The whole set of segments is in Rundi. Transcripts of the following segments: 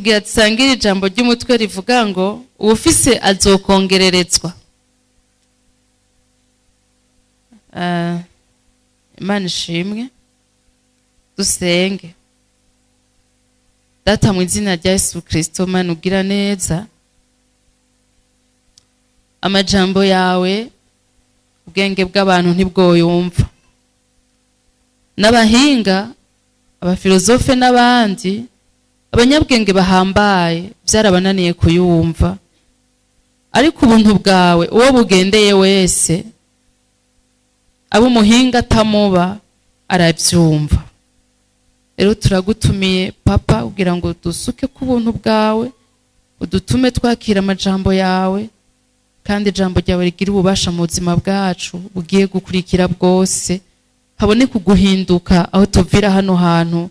Tugira dusangire ijambo ry'umutwe rivuga ngo uwufise azokongererezwa. Imana ishimwe. Dusenge. Data, mu izina rya Yesu Kristo, Mana ugira neza, amajambo yawe ubwenge bw'abantu ntibwoyumva, n'abahinga, abafilozofe n'abandi abanyabwenge bahambaye byarabananiye kuyumva, ariko ubuntu bwawe uwo bugendeye wese, abo umuhinga atamuba arabyumva. Rero turagutumiye Papa, kugira ngo dusuke ku buntu bwawe, udutume twakira amajambo yawe, kandi ijambo ryawe rigira ububasha mu buzima bwacu bugiye gukurikira bwose, haboneke uguhinduka aho tuvira hano hantu,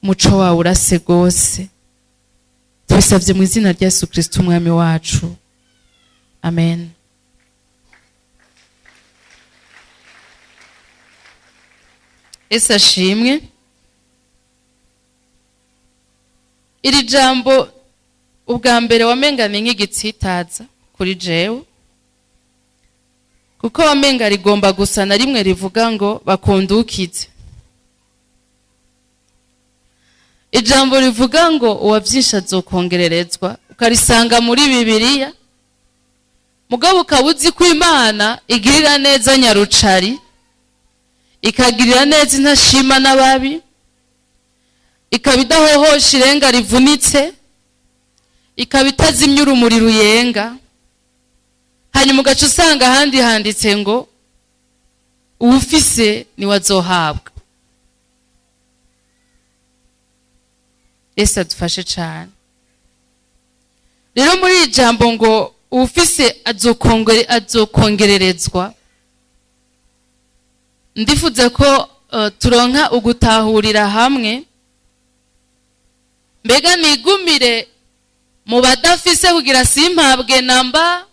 umuco wawe urase rwose. Tubisabye mu izina rya Yesu Kristo umwami wacu, amen. Yesu ashimwe. Iri jambo ubwa mbere wamenga ni nk'igitsitaza kuri jewe, kuko wamenga rigomba gusa na rimwe rivuga ngo bakundukize. Ijambo rivuga ngo uwavyishe azokongererezwa, ukarisanga muri Bibiliya, mugabo ukaba uzi ko Imana igirira neza nyarucari, ikagirira neza intashima n'ababi, ikaba idahohosha irenga rivunitse, ikaba itazimya urumuri ruyenga. Hanyuma ugaca usanga ahandi handitse ngo uwufise niwe azohabwa. Yesu adufashe cyane. Rero muri iri jambo ngo uwufise azokongererezwa, ndifuza ko turonka ugutahurira hamwe. Mbega nigumire mu badafise kugira simpabwe namba,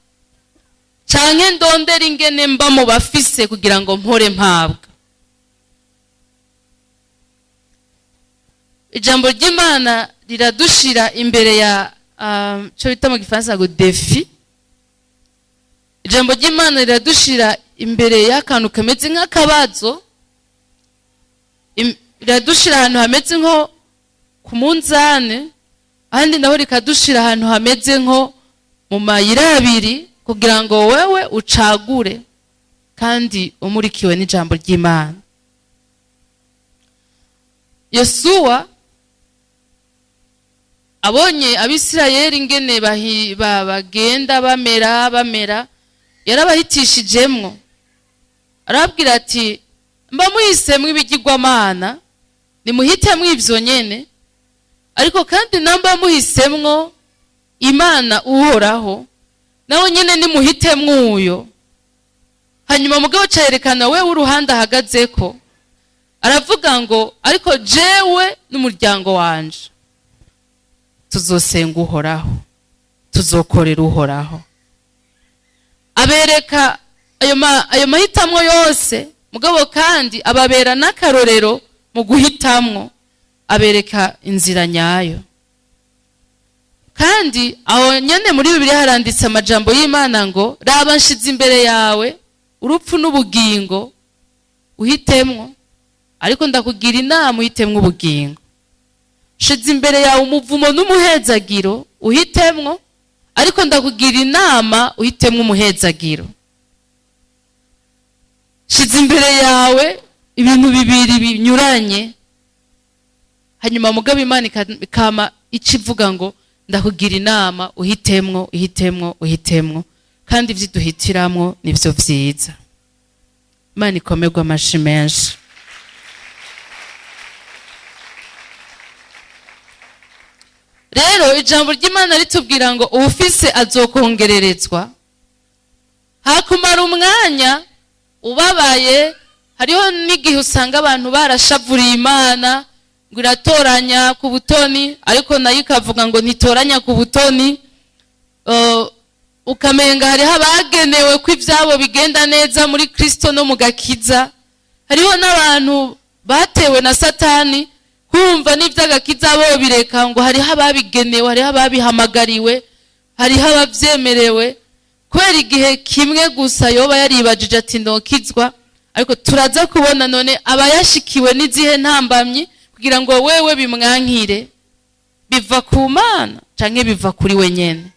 canke ndondere ingene mba mu bafise kugira ngo mpore mpabwa? Ijambo ry'Imana riradushira imbere ya cyo bita mu gifaransa ngo defi. Ijambo ry'Imana riradushira imbere y'akantu kameze nk'akabazo, riradushira ahantu hameze nko ku munzane, ahandi naho rikadushira ahantu hameze nko mu mayira abiri, kugira ngo wewe ucagure kandi umurikiwe n'ijambo ry'Imana. Yosuwa abonye Abisirayeli ingene bagenda bamera bamera, yarabahitishijemwo, arababwira ati mba muhisemwo ibigirwamana, nimuhitemwo ivyo nyene, ariko kandi namba muhisemwo Imana Uhoraho, nawe nyene nimuhitemwo uyo. Hanyuma mugabo cayerekana we w'uruhande ahagazeko, aravuga ngo ariko jewe n'umuryango wanje tuzosenga Uhoraho, tuzokorera Uhoraho. Abereka ayo mahitamwo yose, mugabo kandi ababera n'akarorero mu guhitamwo, abereka inzira nyayo. Kandi aho nyene muri Bibiliya haranditse amajambo y'Imana ngo raba nshize imbere yawe urupfu n'ubugingo, uhitemwo, ariko ndakugira inama uhitemwo ubugingo. Nshize imbere yawe umuvumo n'umuhezagiro, uhitemwo, ariko ndakugira inama uhitemwo umuhezagiro. Nshize imbere yawe ibintu bibiri binyuranye, hanyuma mugabo Imana ikama ica ivuga ngo ndakugira inama uhitemwo, uhitemwo, uhitemwo, kandi ivyo duhitiramwo nivyo vyiza. Imana ikomerwe amashi menshi. Rero ijambo ry'Imana ritubwira ngo uwufise azokongererezwa. Hakumara umwanya ubabaye, hariho n'igihe usanga abantu barashavuriye Imana ngo iratoranya ku butoni, ariko nayo ikavuga ngo ntitoranya ku butoni. Ukamenga hariho abagenewe ko ivyabo bigenda neza muri Kristo no mu gakiza, hariho n'abantu batewe na Satani Kumva n'iby'agakiza bo bireka, ngo hariho ababigenewe, hariho ababihamagariwe, hariho ababyemerewe. Kubera igihe kimwe gusa yoba yaribajije ati: "Ndokizwa." Ariko turaza kubona none abayashikiwe n'izihe ntambamyi kugira ngo wewe bimwankire. Biva ku Mana canke biva kuri we nyene?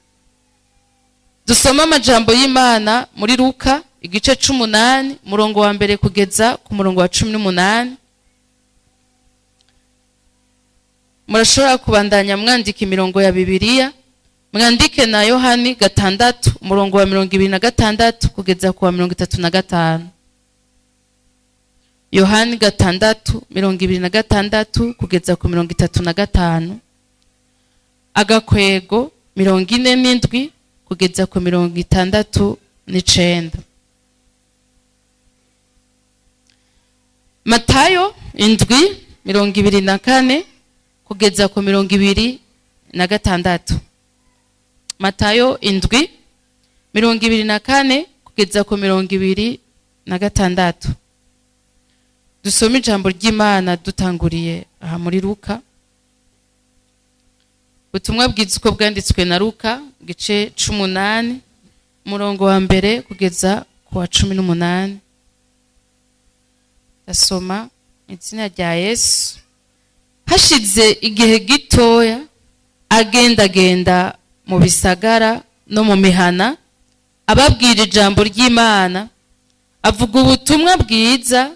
Dusome amajambo y'Imana muri Luka igice 8, umurongo wa 1 kugeza ku murongo wa 18. Murashobora kubandanya mwandika imirongo ya Bibiliya, mwandike na Yohani 6, umurongo wa 26 kugeza ku wa 35. Yohani 6, 26 kugeza ku 35, agakwego 47 kugeza ku 69. Matayo 7, 24 kugeza ku 26. Matayo 7, 24 kugeza ku 26. Dusome ijambo ry'Imana dutanguriye aha muri Luka. Ubutumwa bwiza uko bwanditswe na Luka, igice 8, umurongo wa 1 kugeza ku wa 18. Ndasoma izina rya Yesu. Hashize igihe gitoya, agendagenda mu bisagara no mu mihana, ababwira ijambo ry'Imana, avuga ubutumwa bwiza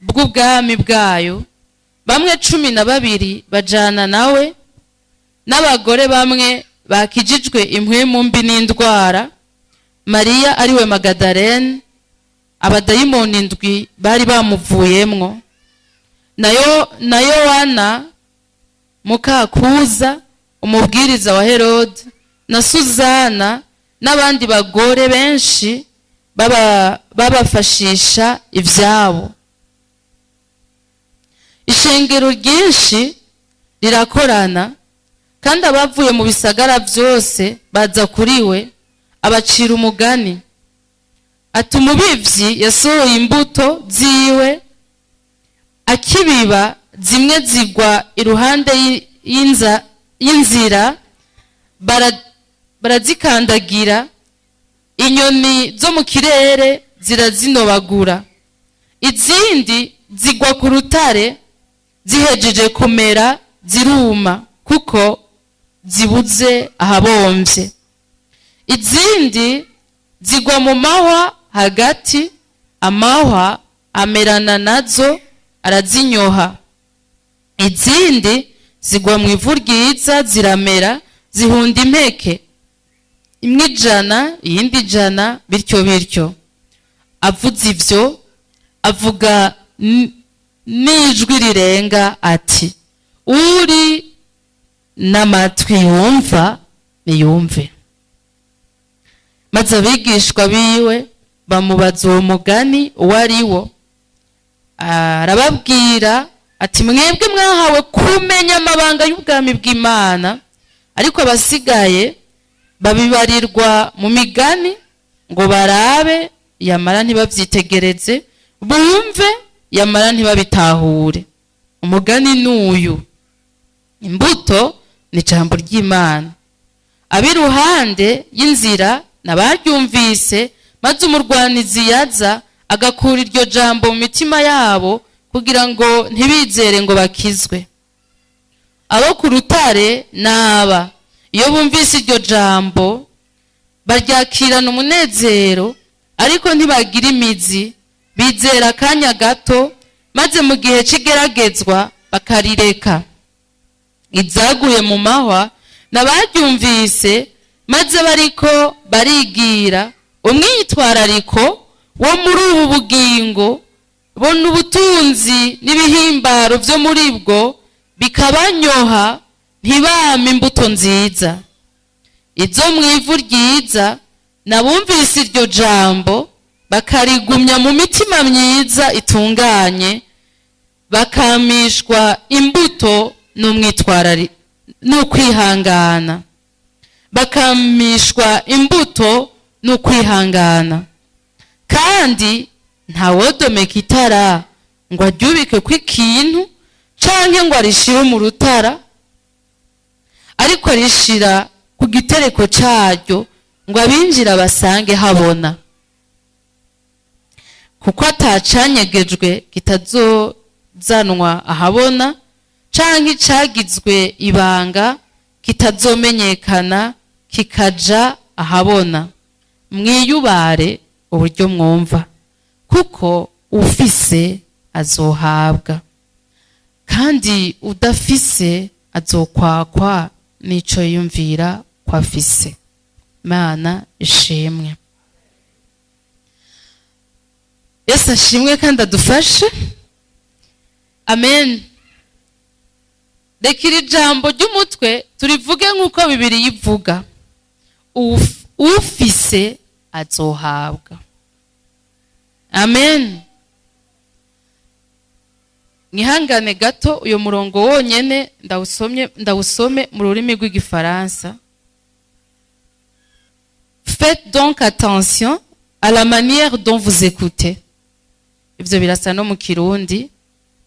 bw'ubwami bwayo. Bamwe 12 bajana nawe, n'abagore bamwe bakijijwe impwemu mbi n'indwara, Mariya ariwe Magadalene, abadayimoni indwi bari bamuvuyemwo, nayo na Yohana mukakuza umubwiriza wa Herode, na Suzana, n'abandi bagore benshi babafashisha ivyabo. Ishengero ryinshi rirakorana, kandi abavuye mu bisagara byose baza kuri we. Abacira umugani ati: "Umubivyi yasohoye imbuto ziwe. Akibiba, zimwe zigwa iruhande y'inzira, barazikandagira, inyoni zo mu kirere zirazinobagura. Izindi zigwa ku rutare, zihejeje kumera ziruma kuko zibuze ahabomvye. Izindi zigwa mu mahwa hagati, amahwa amerana nazo arazinyoha. Izindi zigwa mu ivu ryiza, ziramera, zihunda impeke, imwe 100, iyindi 100, bityo bityo." Avuze ivyo, avuga n'ijwi rirenga ati: "Uri n'amatwi yumva niyumve." Maze abigishwa biwe bamubaza uwo mugani uwo ari wo. Arababwira ati: "Mwebwe mwahawe kumenya amabanga y'ubwami bw'Imana, ariko abasigaye babibarirwa mu migani, ngo barabe yamara ntibabyitegereze, bumve yamara ntibabitahure. Umugani n'uyu: imbuto ni ijambo ry'Imana. Ab'iruhande y'inzira n'abaryumvise, maze umurwanizi yaza agakura iryo jambo mu mitima yabo, kugira ngo ntibizere ngo bakizwe. Abo ku rutare n'aba: iyo bumvise iryo jambo, baryakirana umunezero, ariko ntibagira imizi, bizera akanya gato, maze mu gihe cy'igeragezwa bakarireka. Izaguye mu mahwa n'abaryumvise, maze bariko barigira umwitwarariko wo muri ubu bugingo, bona ubutunzi n'ibihimbaro byo muri bwo, bikabanyoha, ntibame imbuto nziza. Izo mu ivu ryiza nabumvise iryo jambo, bakarigumya mu mitima myiza itunganye, bakamishwa imbuto n'umwitwarari n'ukwihangana, bakamishwa imbuto n'ukwihangana. Kandi ntawodomeka itara ngo aryubike ko ikintu Canke ngo arishire mu rutara, ariko arishira ku gitereko caryo ngo abinjira basange habona. Kuko atacanyegejwe kitazozanwa ahabona, canke icagizwe ibanga kitazomenyekana kikaja ahabona. Mwiyubare uburyo mwumva, kuko ufise azohabwa, kandi udafise azokwakwa n'ico yiyumvira ko afise. Mana ishimwe, Yesu ashimwe kandi adufashe. Amen. Reka iri jambo ry'umutwe turivuge nk'uko Bibiliya ivuga: Ufise azohabwa. Amen. Mwihangane gato, uyu murongo wonyene ndawusomye, ndawusome mu rurimi rw'Igifaransa. Faites donc attention à la manière dont vous écoutez. Ivyo birasa no mu Kirundi: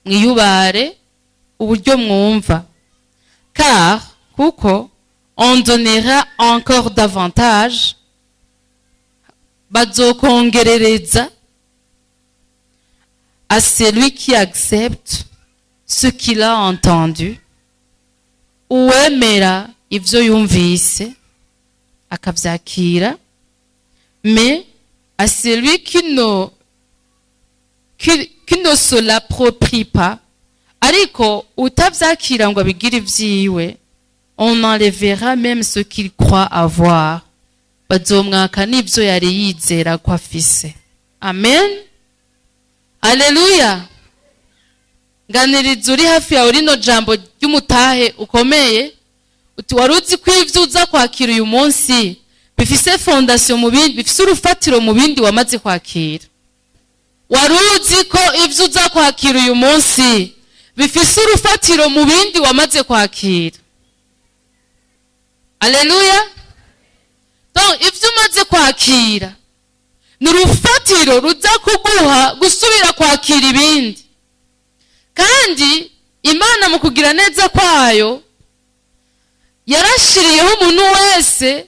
mwiyubare uburyo mwumva. Car, kuko, on donnera encore davantage, bazokongerereza, à celui qui accepte ce qu'il a entendu, uwemera ivyo yumvise akavyakira, mais à celui qui ne se l'approprie pas, ariko utavyakira ngo abigire ivyiwe, on enlèvera même ce qu'il croit avoir, bazomwaka n'ivyo yari yizera ko afise. Amen, haleluya. Nganiriza uri hafi yawe rino jambo ry'umutahe ukomeye, uti: wari uzi ko ivyo uza kwakira uyu munsi bifise fondation mu bindi, bifise urufatiro mu bindi wamaze kwakira? Wari uzi ko ivyo uza kwakira uyu munsi bifise urufatiro mu bindi wamaze kwakira? Aleluya. Donc ivyo umaze kwakira ni urufatiro ruza kuguha gusubira kwakira ibindi. Kandi Imana mu kugira neza kwayo yarashiriyeho umuntu wese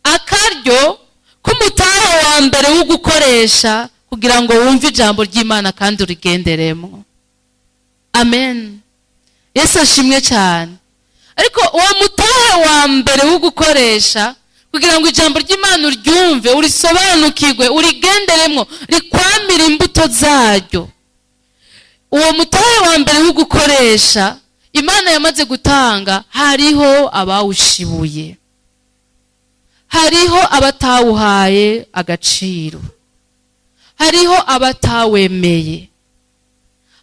akaryo k'umutahe wa mbere wo gukoresha kugira ngo wumve ijambo ry'Imana kandi urigenderemo. Amen, Yesu ashimwe cyane. Ariko uwo mutahe wa mbere wo gukoresha kugira ngo ijambo ry'Imana uryumve, urisobanukirwe, urigenderemo, rikwamire imbuto zaryo, uwo mutahe wa mbere wo gukoresha Imana yamaze gutanga, hariho abawushibuye, hariho abatawuhaye agaciro, hariho abatawemeye,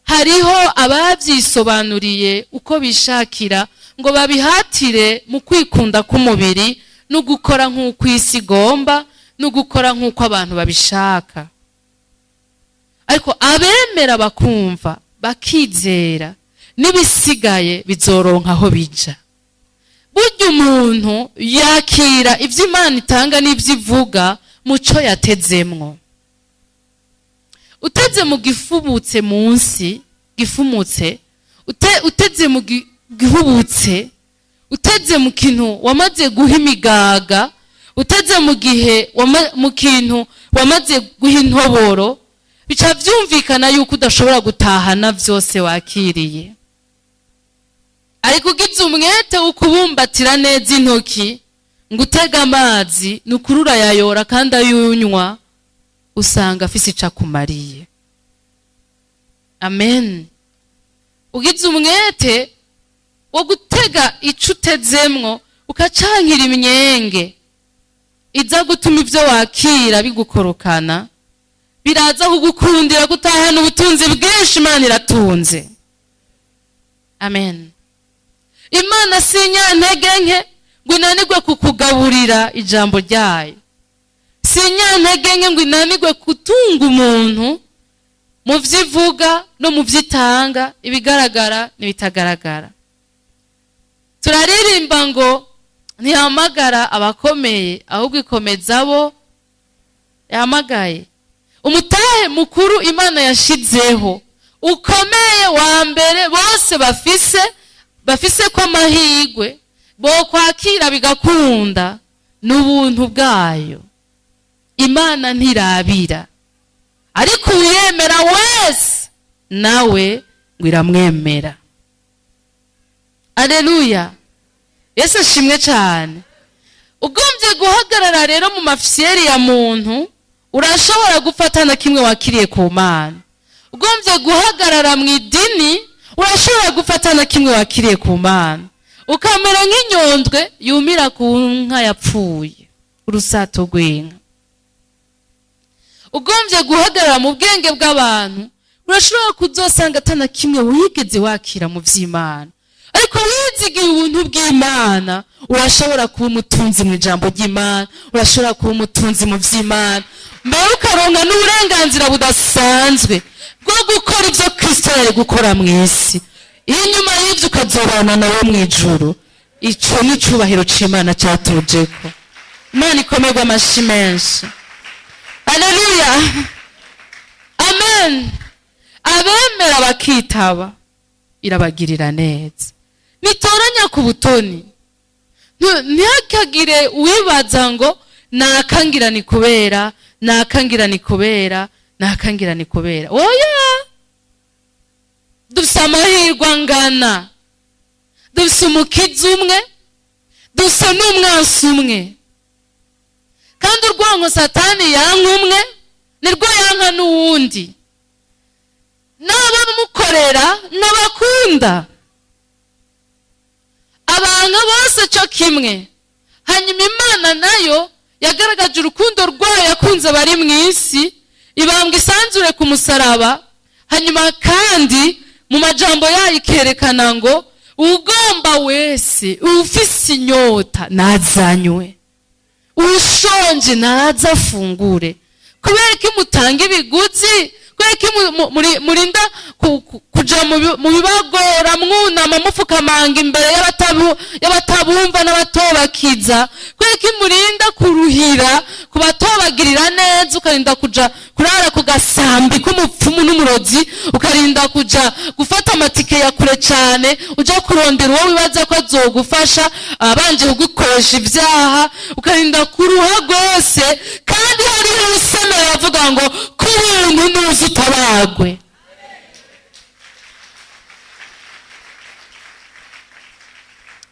hariho ababyisobanuriye uko bishakira ngo babihatire mu kwikunda k'umubiri no gukora nk'uko isi igomba no gukora nk'uko abantu babishaka. Ariko abemera, bakumva, bakizera, n'ibisigaye bizoronka aho bija. Burya umuntu yakira ibyo Imana itanga n'ibyo ivuga muco yatezemwo. Uteze mu gifubutse munsi gifumutse, uteze mu gihubutse, uteze mu kintu wamaze guha imigaga, uteze mu gihe mu kintu wamaze guha intoboro, bica byumvikana yuko udashobora gutahana byose wakiriye. Ariko ugize umwete wo kubumbatira neza intoki ngo utege amazi, ni ukuri urayayora, kandi ayunywa usanga afise ico akumariye. Amen. Ugize umwete wo gutega ico utezemwo, ukacankira imyenge iza gutuma ibyo wakira bigukorokana, biraza kugukundira gutahana ubutunzi bwinshi. Imana iratunze. Amen. Imana si inyantege nke ngo inanirwe kukugaburira ijambo ryayo, si inyantege nke ngo inanirwe gutunga umuntu mu byo ivuga no mu byo itanga, ibigaragara n'ibitagaragara. Turaririmba ngo ntihamagara abakomeye, ahubwo ikomeza abo yahamagaye. Umutahe mukuru Imana yashizeho Ukomeye wa mbere bose bafise ko amahirwe bokwakira bigakunda n'ubuntu bwayo. Imana ntirabira, ariko uwiyemera wese nawe ngo iramwemera. Aleluya, Yesu ashimwe cyane. Ugombye guhagarara rero mu mafisiyeri ya muntu, urashobora gufata na kimwe wakiriye ku Mana. Ugombye guhagarara mu idini, urashobora gufata na kimwe wakiriye ku Mana, ukamera nk'inyondwe yumira ku nka yapfuye, urusato rw'inka. Ugombye guhagarara mu bwenge bw'abantu, urashobora kuzosanga atana kimwe wigeze wakira mu by'Imana. Ariko wizigiye ubuntu bw'Imana, urashobora kuba umutunzi mu ijambo ry'Imana, urashobora kuba umutunzi mu by'Imana, mbere ukaronka n'uburenganzira budasanzwe bwo gukora ibyo Kristo yari gukora mu isi. Inyuma y'ibyo ukazobana nawe mu ijuru. Ico ni icubahiro c'Imana cyatujeko. Imana ikomerwa amashi menshi. Aleluya, amen. Abemera bakitaba, irabagirira neza, nitoranya ku butoni. Ntihakagire uwibaza ngo nakangira ni kubera, nakangira ni kubera, nakangira ni kubera. Oya, dufise amahirwe angana, dufise umukiza umwe, dufise n'umwansi umwe. Kandi urwango Satani yanka umwe nirwo yanka n'uwundi, n'abamukorera n'abakunda abantu bose cyo kimwe. Hanyuma Imana nayo yagaragaje urukundo rwayo yakunze abari mu isi, ibambwa isanzure ku musaraba. Hanyuma kandi mu majambo yayo ikerekana ngo ugomba wese, ufise inyota nazanywe, ushonje naza afungure. Kubera ko mutanga ibiguzi, kubera ko murinda kuja mu bibagora, mwunama mupfukamanga imbere y'abatabumva n'abatobakiza, kubera ko murinda kuruhira ku batobagirira neza, ukarinda kuja kurara ku gasambi k'umupfumu n'umurozi, ukarinda kuja gufata amatike ya kure cyane uja kurondera uwo wibaza ko azogufasha abanje kugukoresha ibyaha, ukarinda kuruha rwose, kandi hariho usemera avuga ngo ku buntu nuza utabagwe.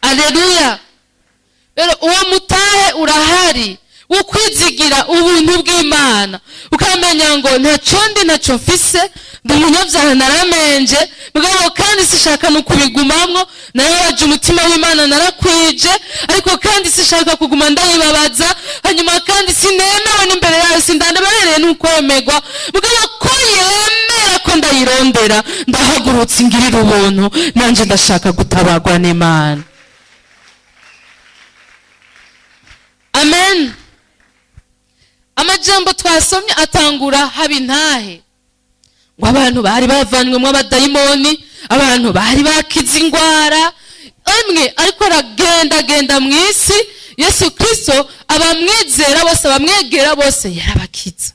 Aleluya. Rero uwo mutahe urahari wo kwizigira ubuntu bw'Imana, ukamenya ngo ntacyo ndi, ntacyo mfise, ndi umunyabyaha, naramenje, mugabo kandi sishaka no kubigumamwo. Narabaje umutima w'Imana, narakwije, ariko kandi sishaka kuguma ndayibabaza. Hanyuma kandi sinemewe n'imbere yayo, sindanabereye n'ukwemerwa, mugabo ko yemera ko ndayirondera, ndahagurutse ingirira ubuntu, nanjye ndashaka gutabagwa n'Imana. Amen. Amajambo twasomye atangura haba intahe ngo abantu bari bavanywemo abadayimoni, abantu bari bakize ingwara imwe, ariko aragendagenda mu isi. Yesu Kristo abamwizera bose, abamwegera bose, yarabakiza.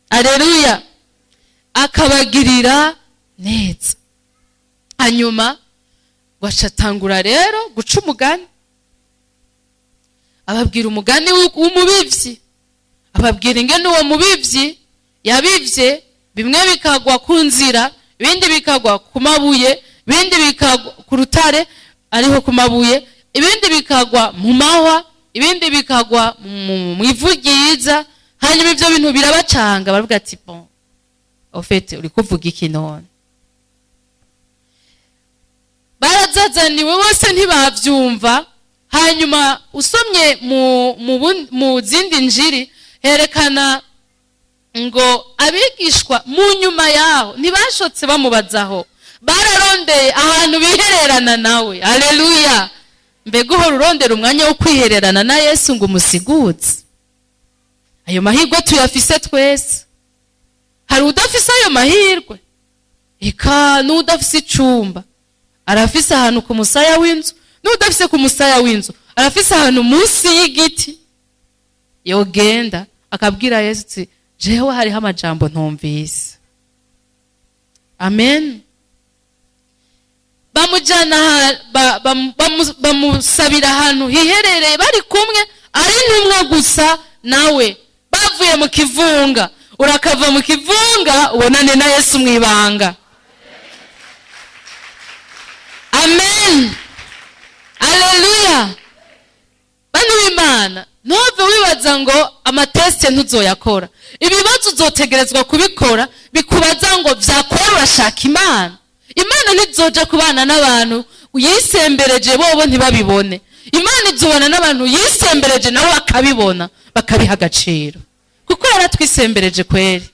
Aleluya, akabagirira neza. Hanyuma ngo acatangura rero guca umugani, ababwira umugani w'umubivyi, ababwira ingene uwo mubivyi yabivye, bimwe bikagwa ku nzira, ibindi bikagwa ku mabuye, ibindi bikagwa ku rutare ariho ku mabuye, ibindi bikagwa mu mahwa, ibindi bikagwa mu ivu ryiza. Hanyuma ivyo bintu birabacanga, baravuga ati bon, au fait uri kuvuga iki none? Barazazaniwe bose ntibavyumva. Hanyuma usomye mu zindi njiri, herekana ngo abigishwa mu nyuma yaho ntibashotse bamubazaho, bararondeye ahantu bihererana nawe. Aleluya. Mbega uhora urondera umwanya wo kwihererana na Yesu ngo umusigutse? Ayo mahirwe tuyafise twese. Hari udafise ayo mahirwe? Eka n'udafise icumba arafise ahantu ku musaya w'inzu, n'udafise ku musaya w'inzu arafise ahantu munsi y'igiti yogenda akabwira Yesu ati jewe hariho amajambo ntumvise. Amen. Bamujyana bamusabira ahantu hiherereye, bari kumwe ari intumwa gusa nawe, bavuye mu kivunga. Urakava mu kivunga ubonane na Yesu mu ibanga. Amen, aleluya. Bano b'Imana, ntuve wibaza ngo ama tests ntuzoyakora. Ibibazo uzotegerezwa kubikora, bikubaza ngo vyakora urashaka Imana. Imana ntizoja kubana n'abantu yisembereje bobo ntibabibone. Imana izobana n'abantu yisembereje nabo bakabibona, bakabiha agaciro, kuko yaratwisembereje kweri.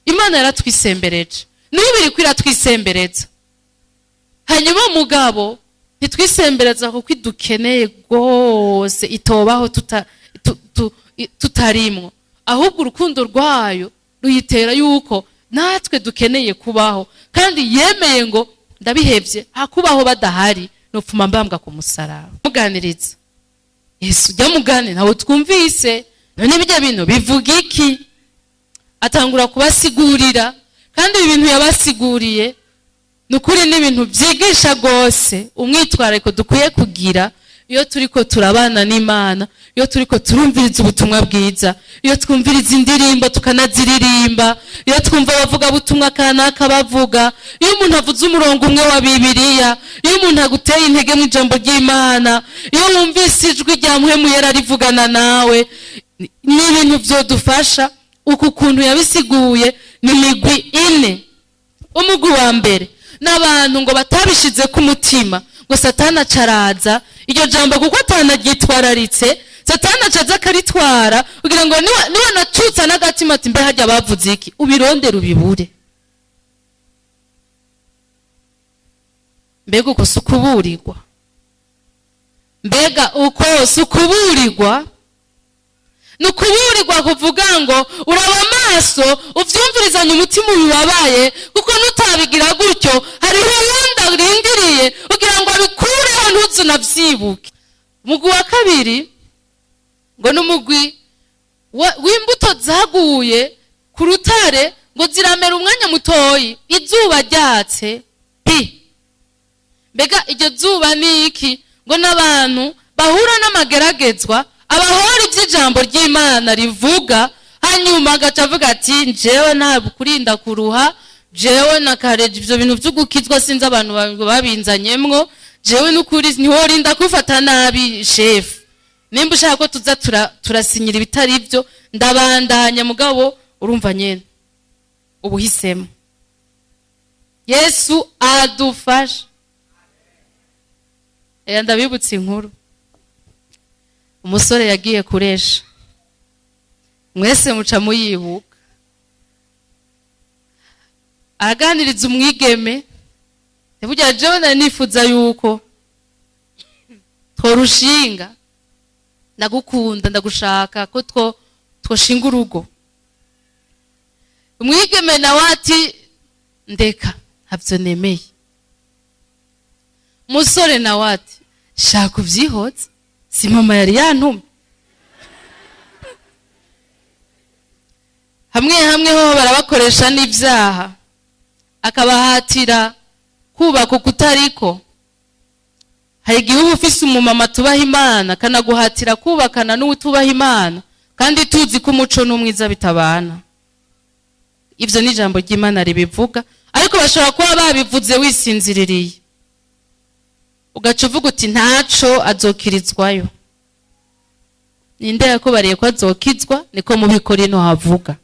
Imana yaratwisembereje, n'ubu iriko iratwisembereza. Hanyuma mugabo ntitwisembereza kuko idukeneye rwose, itobaho tutarimwo. Ahubwo urukundo rwayo ruyitera yuko natwe dukeneye kubaho, kandi yemeye ngo ndabihevye, hakubaho badahari nopfuma mbambwa ku musaraba. Muganiriza Yesu, ujya mugane ntawe twumvise, none bijya bintu bivuga iki? Atangura kubasigurira, kandi ibi bintu yabasiguriye ni ukuri ni ibintu byigisha rwose umwitwarariko dukwiye kugira iyo turiko turabana n'Imana, iyo turiko turumviriza ubutumwa bwiza, iyo twumviriza indirimbo tukanaziririmba, iyo twumva abavugabutumwa kanaka bavuga, iyo umuntu avuze umurongo umwe wa Bibiliya, iyo umuntu aguteye intege mu ijambo ry'Imana, iyo wumvise ijwi rya Mpwemu Yera rivugana nawe, ni ibintu vyodufasha. Uku kuntu yabisiguye ni imigwi ine. Umugwi wa mbere n'abantu ngo batabishize ku mutima, ngo Satani acaraza iryo jambo kuko atanaryitwararitse. Satani acaza akaritwara kugira ngo niwa nacutsa n'agatima ati: "Mbe harya bavuze iki?" Ubirondere ubibure. Mbega uko si ukuburirwa? Mbega uko si ukuburirwa? Ni ukuburirwa kuvuga ngo uraba amaso uvyumvirizanye umutima ubibabaye, kuko nutabigira gutyo hariho uwundi arindiriye kugira ngo abikureho, ntuzu unavyibuke. Umugwi wa kabiri ngo ni umugwi w'imbuto zaguye ku rutare, ngo ziramera umwanya mutoyi, izuba ryatse pi. Mbega iryo zuba ni iki? Ngo n'abantu bahura n'amageragezwa, abahora iby'ijambo ry'Imana rivuga, hanyuma agaca avuga ati: "Njewe ntabwo kurinda kuruha, jewe na kare ibyo bintu byo gukizwa sinzi abantu babinzanyemwo, jewe n'ukuri ntiworinda kufata nabi shefu. Nimba ushaka ko tuza turasinyira ibitari byo, ndabandanya." Mugabo urumva nyene ubuhisemo. Yesu adufashe. Aya ndabibutsa inkuru: umusore yagiye kuresha, mwese muca muyibuka, araganiriza umwigeme: "Burya jewe nari nifuza yuko tworushinga, ndagukunda, ndagushaka ko twoshinga urugo." Umwigeme nawe ati: "Ndeka, ntabyo nemeye." Umusore nawe ati: "Shaka ubyihotse, si mama yari yantumye." Hamwe hamwe ho barabakoresha n'ibyaha, akabahatira kubaka ukutariko. Hari igihe uba ufise umumama tubaha Imana, akanaguhatira kubakana n'uwutubaha Imana, kandi tuzi ko umuco n'umwiza bitabana. Ibyo ni ijambo ry'Imana ribivuga, ariko bashobora kuba babivuze wisinziririye, ugaca uvuga uti: "Ntaco, azokirizwayo." Ninde yakubariye ko azokizwa? Niko mubikora ino havuga.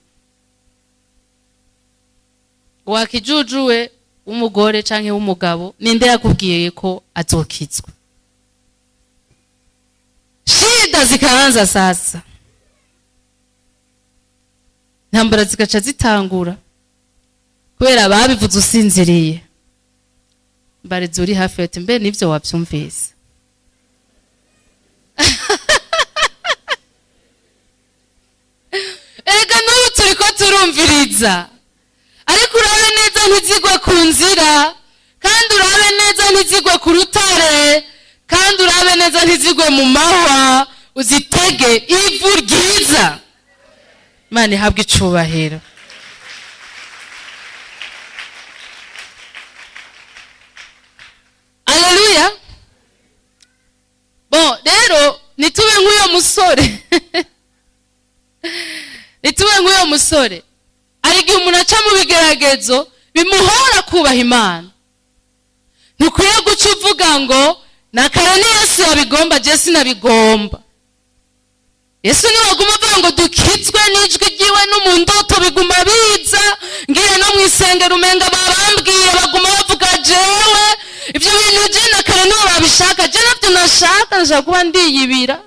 Wakijujuwe w'umugore canke w'umugabo, ninde yakubwiye ko azokizwa? Shida zikaanza sasa, intambara zigaca zitangura kubera babivuze usinziriye. Mbariza uri hafi ati: "Mbe nivyo wavyumvise?" Erega n'ubu turiko turumviriza, ariko urabe neza ntizigwe ku nzira, kandi urabe neza ntizigwe ku rutare, kandi urabe neza ntizigwe mu mahwa, uzitege ivu ryiza. Imana ihabwe icubahiro. Musore, ntitube nk'uyo musore. Hari igihe umuntu aca mu bigeragezo bimuhora kubaha Imana. Ntukwiye guca uvuga ngo na kare ni Yesu yabigomba, je sinabigomba. Yesu niwaguma avuga ngo dukizwe n'ijwi ryiwe, no mu ndoto biguma biza, ngiye no mu isengero umenga babambwiye, baguma bavuga jewe. Ibyo bintu je na kare nibo babishaka, je nabyo nashaka, nashaka kuba ndiyibira.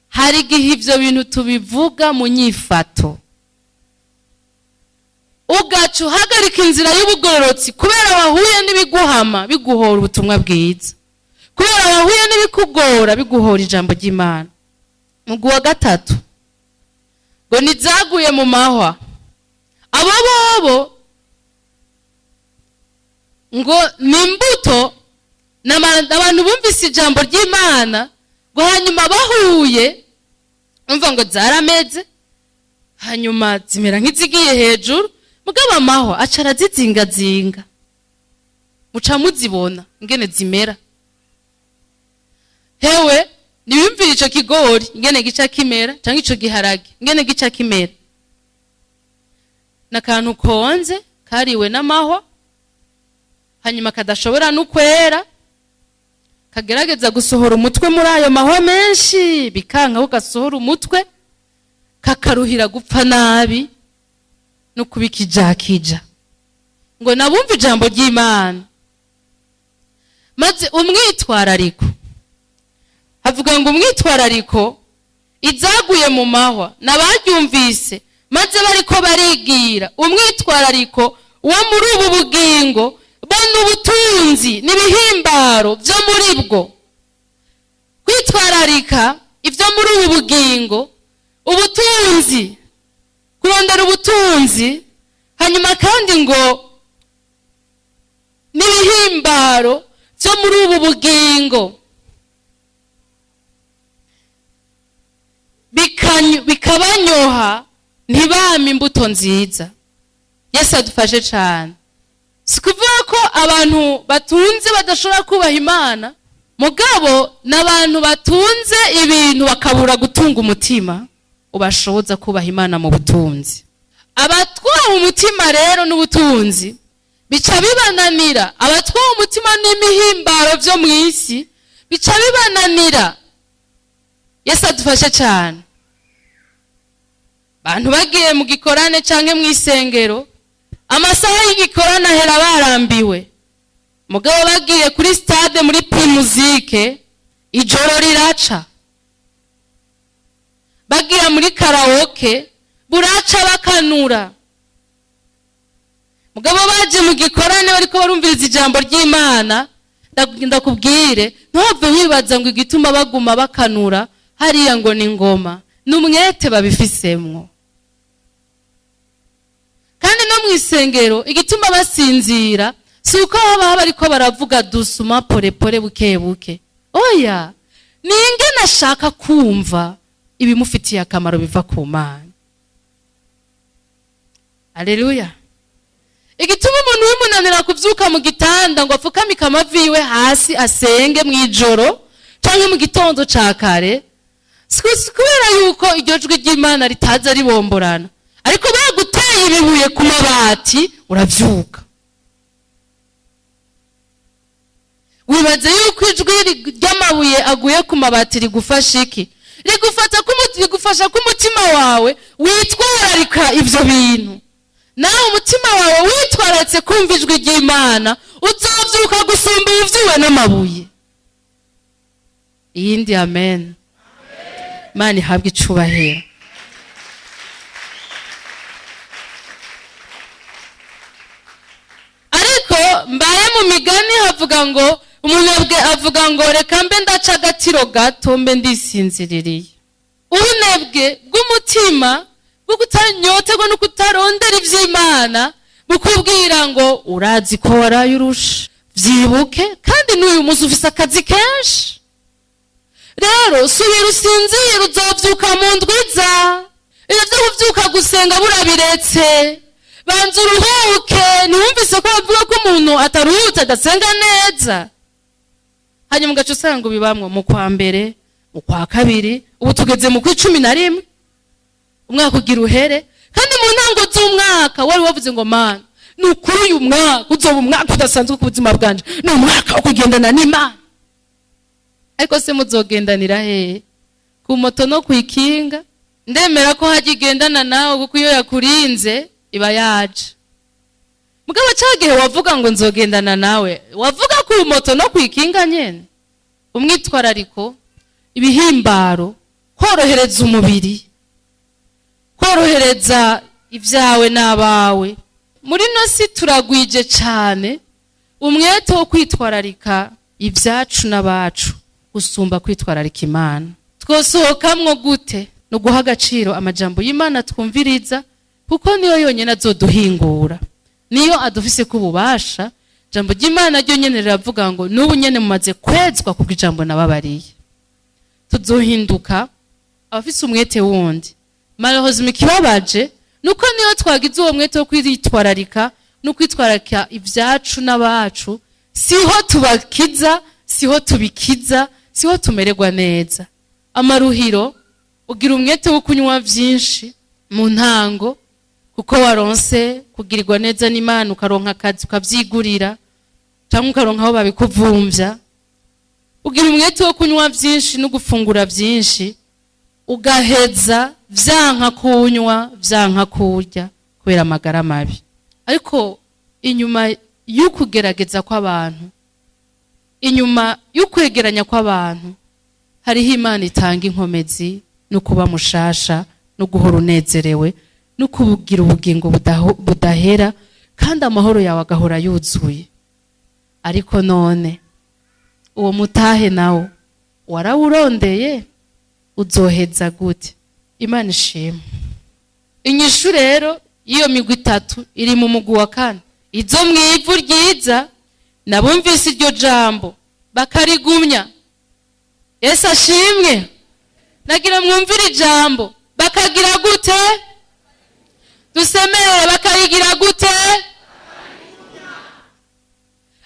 Hari igihe ibyo bintu tubivuga mu nyifato, ugaca uhagarika inzira y'ubugororotsi kubera wahuye n'ibiguhama, biguhora ubutumwa bwiza, kubera wahuye n'ibikugora, biguhora ijambo ry'Imana. Mugwi wa gatatu ngo ntizaguye mu mahwa. Abo bobo ngo ni imbuto, ni abantu bumvise ijambo ry'Imana, ngo hanyuma bahuye, umva, ngo zarameze, hanyuma zimera nk'izigiye hejuru, mugabo amahwa aca arazizingazinga. Muca muzibona ingene zimera. Hewe, niwumvire ico kigori ingene gica kimera, canke ico giharage ingene gica kimera. N'akantu konze kariwe n'amahwa, hanyuma kadashobora n'ukwera, kagerageza gusohora umutwe muri ayo mahwa menshi, bikanka ko gasohora umutwe, kakaruhira gupfa nabi no kubikijakija. Ngo nabumva ijambo ry'Imana, maze umwitwarariko, havuga ngo umwitwarariko, izaguye mu mahwa n'abaryumvise, maze bariko barigira, umwitwarariko wo muri ubu bugingo bo n'ubutunzi n'ibihimbaro byo muri bwo. Kwitwararika ibyo muri ubu bugingo, ubutunzi, kurondera ubutunzi, hanyuma kandi ngo n'ibihimbaro byo muri ubu bugingo bikabanyoha, ntibame imbuto nziza. Yesu adufashe cyane. Si kuvuga ko abantu batunze badashobora kubaha Imana, mugabo n'abantu batunze ibintu bakabura gutunga umutima ubashoboza kubaha Imana mu butunzi. Abatwawe umutima rero n'ubutunzi bica bibananira, abatwawe umutima n'imihimbaro byo mu isi bica bibananira. Yesu adufashe cyane. Bantu bagiye mu gikorane canke mu isengero, amasaha y'igikorane ahera barambiwe, mugabo bagiye kuri stade muri Primusic, ijoro riraca. Bagiye muri karaoke, buraca bakanura. Mugabo baje mu gikorane bariko barumviriza ijambo ry'Imana, ndakubwire, ntuhave wibaza ngo igituma baguma bakanura hariya ngo ni ngoma, ni umwete babifisemwo. Kandi no mu isengero igituma basinzira si uko baba bariko baravuga dusuma porepore, buke buke, oya, ni ingene ashaka kumva ibimufitiye akamaro biva ku Mana. Aleluya! Igituma umuntu bimunanira kuvyuka mu gitanda ngo apfukamike amavi yiwe hasi asenge mu ijoro canke mu gitondo ca kare, si kubera yuko iryo jwi ry'Imana ritaza ribomborana, ariko baguteye ibibuye ku mabati uravyuka. Wibaze yuko ijwi ry'amabuye aguye ku mabati rigufasha iki? Rigufasha ko umutima wawe witwararika ivyo bintu. Nawe umutima wawe witwararitse kumva ijwi ry'Imana, uzovyuka gusumba uvyuwe n'amabuye. Iyindi amen. Imana ihabwe icubahiro. Ariko mbaye mu migani havuga ngo umunebwe avuga ngo reka mbe ndaca agatiro gato mbe ndisinziririye. Ubunebwe bw'umutima bwo kutanyoterwa no kutarondera ivy'Imana bukubwira ngo urazi ko waraye urusha, vyibuke, kandi n'uyu munsi ufise akazi kenshi, rero subira usinzire, uzovyuka mu ndwiza. Iyo vyo kuvyuka gusenga burabiretse, banza uruhuke. Ntiwumvise ko bavuga ko umuntu ataruhutse adasenga neza? Hanyuma ugaca usanga ubibamwo mu kwa mbere, mu kwa kabiri, ubu tugeze mu kwa 11, umwaka ugira uhere. Kandi mu ntango z'umwaka wari wavuze ngo: "Mana, ni ukuri uyu mwaka uzoba umwaka udasanzwe ku buzima bwanje, ni umwaka wo kugendana n'Imana." Ariko se muzogendanira hehe? Ku moto no ku ikinga? Ndemera ko hajya igendana nawe, kuko iyo yakurinze iba yaje. Mugabo ca gihe wavuga ngo nzogendana nawe, wavuga ku moto no ku ikinga nyene. Umwitwarariko, ibihimbaro, korohereza umubiri, korohereza ibyawe n'abawe. Muri no si turagwije cane umwete wo kwitwararika ibyacu n'abacu gusumba kwitwararika Imana. Twosohokamwo gute? No guha agaciro amajambo y'Imana twumviriza, kuko niyo yonyine azoduhingura, niyo adufise ko ububasha. Ijambo ry'Imana ryo nyene riravuga ngo: "N'ubu nyene mumaze kwezwa kubw'ijambo nababariye." Tuzohinduka abafise umwete wundi. Malheureusement, ikibabaje nuko niyo twagize uwo mwete wo kwitwararika no kwitwararika ibyacu n'abacu, siho tubakiza, siho tubikiza, siho tumererwa neza. Amaruhiro, ugira umwete wo kunywa byinshi mu ntango kuko waronse kugirirwa neza n'Imana, ukaronka akazi ukabyigurira cyangwa ukaronka aho babikuvumvya. Ugira umwete wo kunywa byinshi no gufungura byinshi, ugaheza vyanka kunywa, vyanka kurya kubera amagara mabi. Ariko inyuma y'ukugerageza kw'abantu, inyuma y'ukwegeranya kw'abantu, hariho Imana itanga inkomezi no kuba mushasha no guhora unezerewe no kugira ubugingo budahera, kandi amahoro yawe agahora yuzuye. Ariko none uwo mutahe nawo warawurondeye, uzoheza gute? Imana ishimwe. Inyishu rero y'iyo migwi itatu iri mu mugwi wa kane. Izo mu ivu ryiza nabumvise iryo jambo bakarigumya. Yesu ashimwe. Nagira mwumvire ijambo, bakagira gute? Dusemerere, bakarigira gute?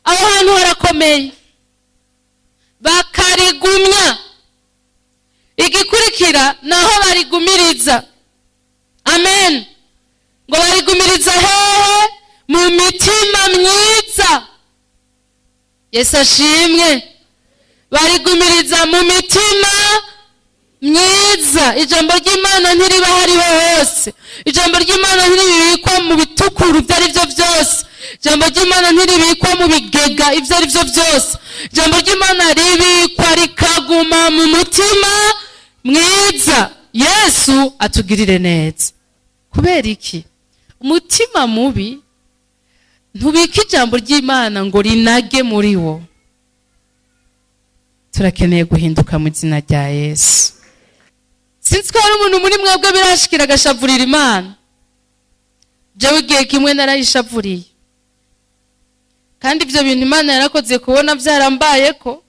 Aho hantu harakomeye. Bakarigumya. Igikurikira naho barigumiriza. Amen. Ngo barigumiriza hehe? Mu mitima myiza. Yesu ashimwe. Barigumiriza mu mitima myiza. Ijambo ry'Imana ntiriba hariho hose. Ijambo ry'Imana ntiribikwa mu bitukuru ibyo ari byo byose. Ijambo ry'Imana ntiribikwa mu bigega ibyo ari byo byose. Ijambo ry'Imana ribikwa rikaguma mu mutima mwiza. Yesu atugirire neza. Kubera iki? Umutima mubi ntubika ijambo ry'Imana ngo rinage muri wo. Turakeneye guhinduka mu izina rya Yesu. Sinzi ko hari umuntu muri mwebwe birashikira agashavurira Imana. Jewe igihe kimwe narayishavuriye, kandi ibyo bintu Imana yarakoze kubona byarambaye ko,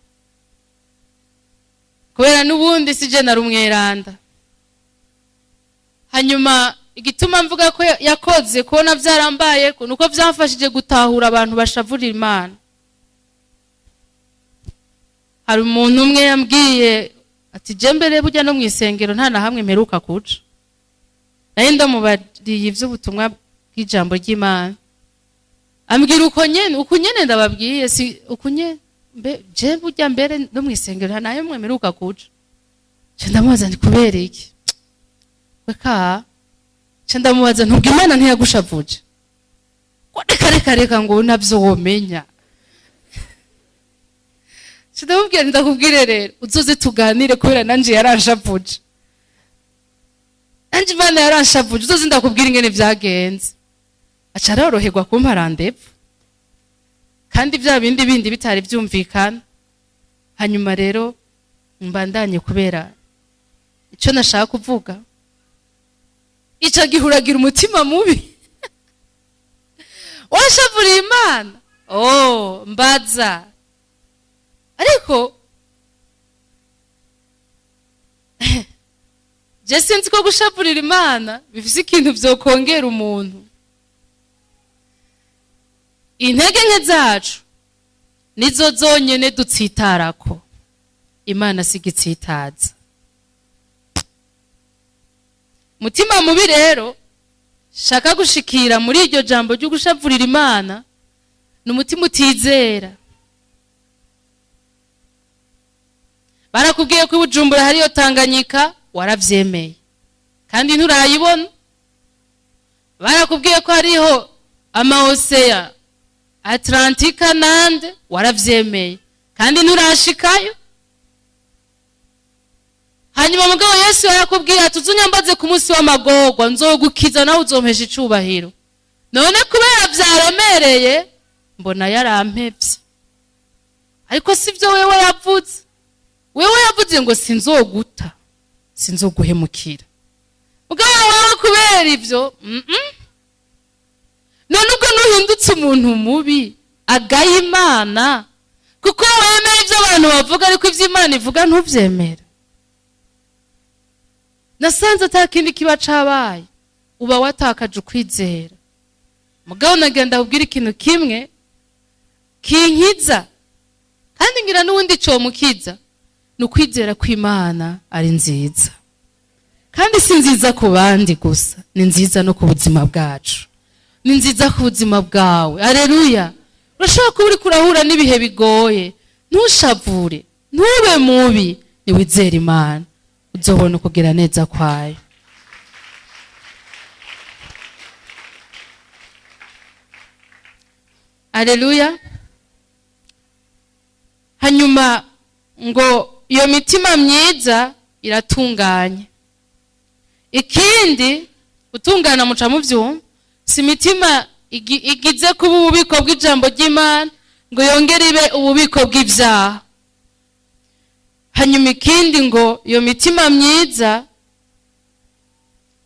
kubera n'ubundi si je nari umweranda. Hanyuma igituma mvuga ko yakoze kubona byarambaye ko, nuko byamfashije gutahura abantu bashavurira Imana. Hari umuntu umwe yambwiye ati: "Je mbere burya no mu isengero nta na hamwe mperuka kuca." Nayo ndamubariye iby'ubutumwa bw'ijambo ry'Imana, ambwira uko nyene, uko nyene ndababwiye, si uko nyene: "Mbe je burya mbere no mu isengero nta na hamwe mperuka kuca." Je ndamubaza nti: "Kubera iki?" Weka nca ndamubaza: "Ntubwo Imana ntiyagushavuje?" Ko: "Reka, reka, reka," ngo nabyo womenya. Nca ndamubwira nti: "Ndakubwire rero, uzoze tuganire, kubera nanje yaranshavuje, nanje Imana yaranshavuje. Uzoze ndakubwira ingene vyagenze." Aca aroroherwa kumpa rendez-vous, kandi bya bindi bindi bitari byumvikana. Hanyuma rero mbandanye, kubera icyo nashaka kuvuga, icyo gihe uragira umutima mubi washavuriye Imana. Oh, mbaza. Ariko je sinzi ko gushavurira Imana bifise ikintu vyokongera umuntu. Intege nke zacu Nizo zonyene dutsitarako. Imana si igitsitaza. Mutima mubi rero shaka gushikira muri iryo jambo ryo gushavurira Imana, ni umutima utizera. Barakubwiye ko i Bujumbura hariyo Tanganyika, waravyemeye kandi nturayibona. Barakubwiye ko hariho amaoseya Atlantika nande, waravyemeye kandi nturashikayo. Hanyuma mugabo Yesu yarakubwiye ati uzunyambaze ku munsi w'amagorwa, nzogukiza nawe uzompesha icubahiro. None kubera vyaremereye mbona yarampevye. Ariko sivyo wewe yavuze. Wewe yavuze ngo sinzoguta, sinzoguhemukira. Mugabo wewe kubera ivyo, None ubwo nuhindutse umuntu mubi agaye Imana, kuko wemera ivyo abantu bavuga ariko ivyo Imana ivuga ntuvyemera. Nasanze ata kindi kiba cabaye, uba watakaje ukwizera. Mugabo nagenda kubwira ikintu kimwe kinkiza, kandi ngira n'uwundi comukiza, ni ukwizera kw'Imana ari nziza. Kandi si nziza ku bandi gusa, ni nziza no ku buzima bwacu, ni nziza ku buzima bwawe. Aleluya. Urashobora kuba uriko urahura n'ibihe bigoye, ntushavure, ntube mubi, niwizere Imana uzobona ukugira neza kwayo. Aleluya. Hanyuma ngo iyo mitima myiza iratunganye. Ikindi gutungana muca muvyumva, si imitima igize kuba ububiko bw'ijambo ry'Imana ngo yongere ibe ububiko bw'ivyaha. Hanyuma ikindi ngo iyo mitima myiza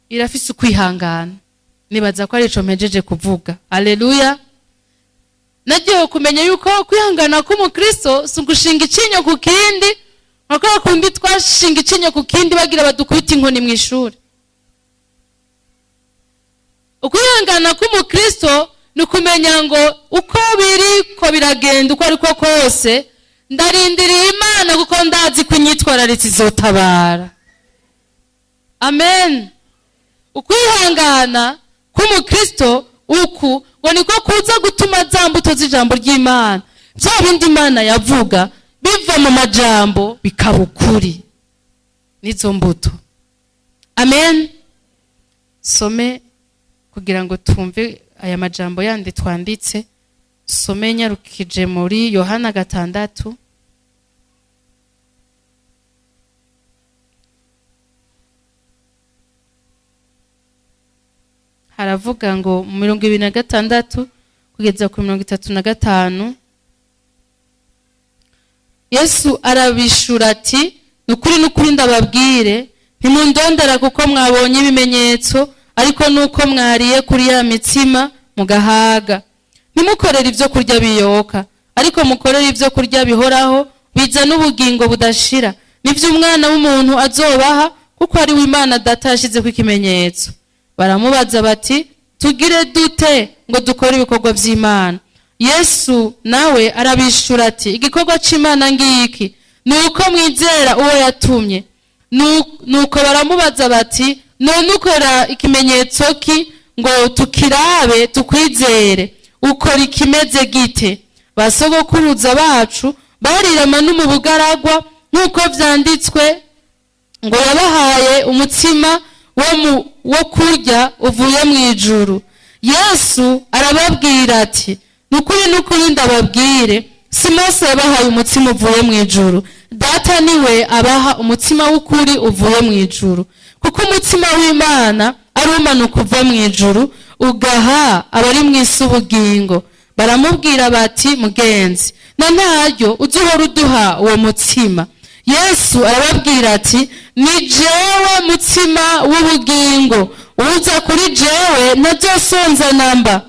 irafise ukwihangana. Nibaza ko arico mpejeje kuvuga. Aleluya. Nagiye kumenya yuko kwihangana k'umukristo si ugushinga icinyo ku kindi, nka kwa kundi twashinga icinyo ku kindi bagira badukubita inkoni mw'ishuri. Ukwihangana k'umukristo ni ukumenya ngo uko biri ko biragenda, uko ariko kose ndarindiriye Imana kuko ndazi ko inyitwararitse izotabara. Amen. Ukwihangana k'umukristo uku ngo niko kuza gutuma za mbuto z'ijambo ry'Imana, bya bindi Imana yavuga biva mu majambo bikaba ukuri, n'izo mbuto. Amen. Some kugira ngo twumve aya majambo yandi twanditse. Some nyarukije muri Yohana 6. Haravuga ngo mu 26 kugeza ku 35, Yesu arabishura ati nukuri nukuri ndababwire, ntimundondera kuko mwabonye ibimenyetso, ariko nuko mwariye kuri ya mitsima mugahaga. Ntimukorere ibyo kurya biyoka, ariko mukorere ibyo kurya bihoraho bizana ubugingo budashira, nivyo umwana w'umuntu azobaha, kuko ari we Imana Data yashizeko ikimenyetso. Baramubaza bati tugire dute ngo dukore ibikorwa vy'Imana? Yesu nawe arabishura ati igikorwa c'Imana ngiki, ni uko mwizera uwo yatumye. Nuko baramubaza bati none ukora ikimenyetso ki ngo tukirabe tukwizere? Ukora ikimeze gite? Basogokuruza bacu barirama no mu bugaragwa, nk'uko vyanditswe ngo yabahaye umutsima wo kurya uvuye mu ijuru. Yesu arababwira ati nukuri nukuri ndababwire, si Mose yabahaye umutsima uvuye mu ijuru, Data niwe abaha umutsima w'ukuri uvuye mu ijuru, kuko umutsima w'Imana ari umanuka uva mu ijuru ugaha abari mu isi ubugingo. Baramubwira bati mugenzi, na ntaryo uzuhora uduha uwo mutsima. Yesu arababwira ati ni jewe mutsima w'ubugingo, uza kuri jewe ntazosonza namba,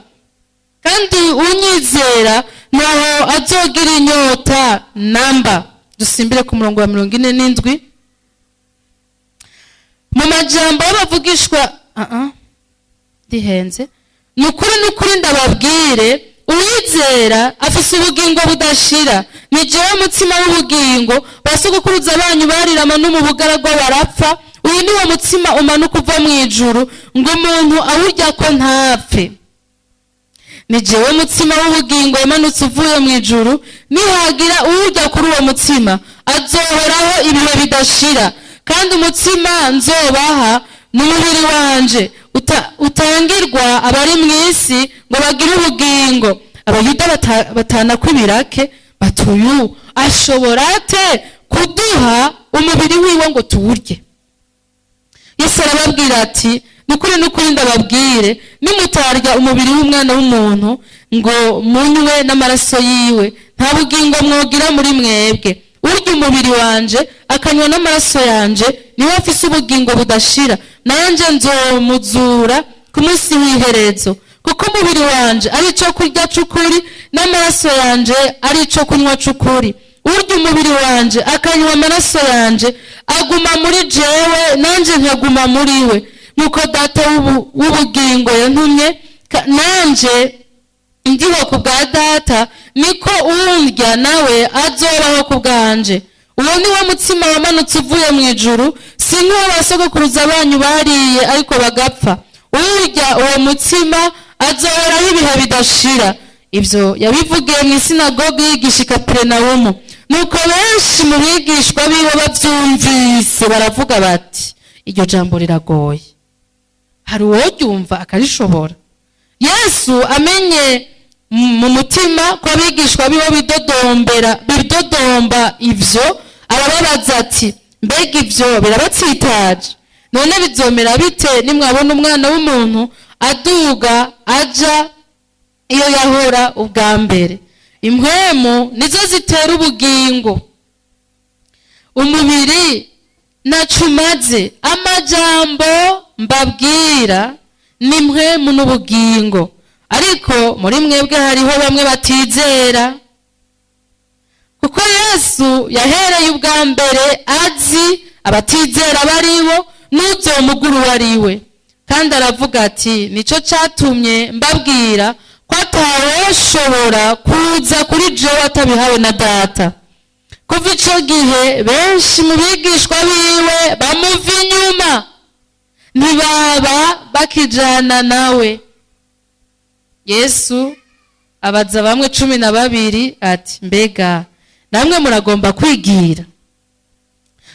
kandi unyizera naho azogira inyota namba. Dusimbire ku murongo wa 47. Mu majambo y'abavugishwa, ndihenze. Nukuri nukuri ndababwire, Uwizera afise ubugingo budashira. Ni jewe mutsima w'ubugingo. Basogokuruza banyu barirama no mu bugaragwa barapfa. Uyu ni wo mutsima umanuka uva mu ijuru, ngo umuntu awurya ko ntapfe. Ni jewe mutsima w'ubugingo yamanutse uvuye mu ijuru. Nihagira uwurya kuri uwo mutsima, azohoraho ibihe bidashira. Kandi umutsima nzobaha ni umubiri wanje utangirwa abari mu isi ngo bagire ubugingo. Abayuda batana kw'ibirake bati: "Uyu ashobora ate kuduha umubiri wiwe ngo tuwurye?" Yesu arababwira ati: "Ni ukuri, n'ukuri, ndababwire, nimutarya umubiri w'Umwana w'umuntu ngo munywe n'amaraso yiwe, nta bugingo mwogira muri mwebwe. Urya umubiri wanje akanywa n'amaraso yanje, niwe afise ubugingo budashira, nanjye nzomuzura ku munsi w'iherezo. Kuko umubiri wanje ari ico kurya c'ukuri, n'amaraso yanje ari ico kunywa c'ukuri. Urya umubiri wanje akanywa amaraso yanje aguma muri jewe, nanje nkaguma muri we. Nk'uko Data w'ubugingo yantumye, nanje ndiho ku bwa Data, niko uwundya nawe azobaho ku bwanje. Uwo ni wo mutsima wamanutse uvuye mu ijuru, si nk'uwo basogokuruza banyu bariye ariko bagapfa. Urya uwo mutsima azohoraho ibihe bidashira." Ibyo yabivugiye mu isinagogi yigisha i Kaperinawumu. Nuko benshi mu bigishwa biwe babyumvise baravuga bati: "Iryo jambo riragoye, hari uworyumva akarishobora?" Yesu amenye mu mutima ko abigishwa biwe bidodomba ivyo, arababaza ati: "Mbega ivyo birabatsitaje? None bizomera bite nimwabona Umwana w'umuntu aduga aja iyo yahora ubwa mbere? Impwemu nizo zitera ubugingo, umubiri nacumaze. Amajambo mbabwira ni mpwemu n'ubugingo. Ariko muri mwebwe hariho bamwe batizera." Kuko Yesu yahereye ubwa mbere azi abatizera baribo n'uzomugura uwo ari we. Kandi aravuga ati: "Nico catumye mbabwira ko atawoshobora kuza kuri jewe atabihawe na Data." Kuva ico gihe benshi mu bigishwa biwe bamuva inyuma, ntibaba bakijana nawe. Yesu abaza bamwe 12 ati: "Mbega namwe muragomba kwigira?"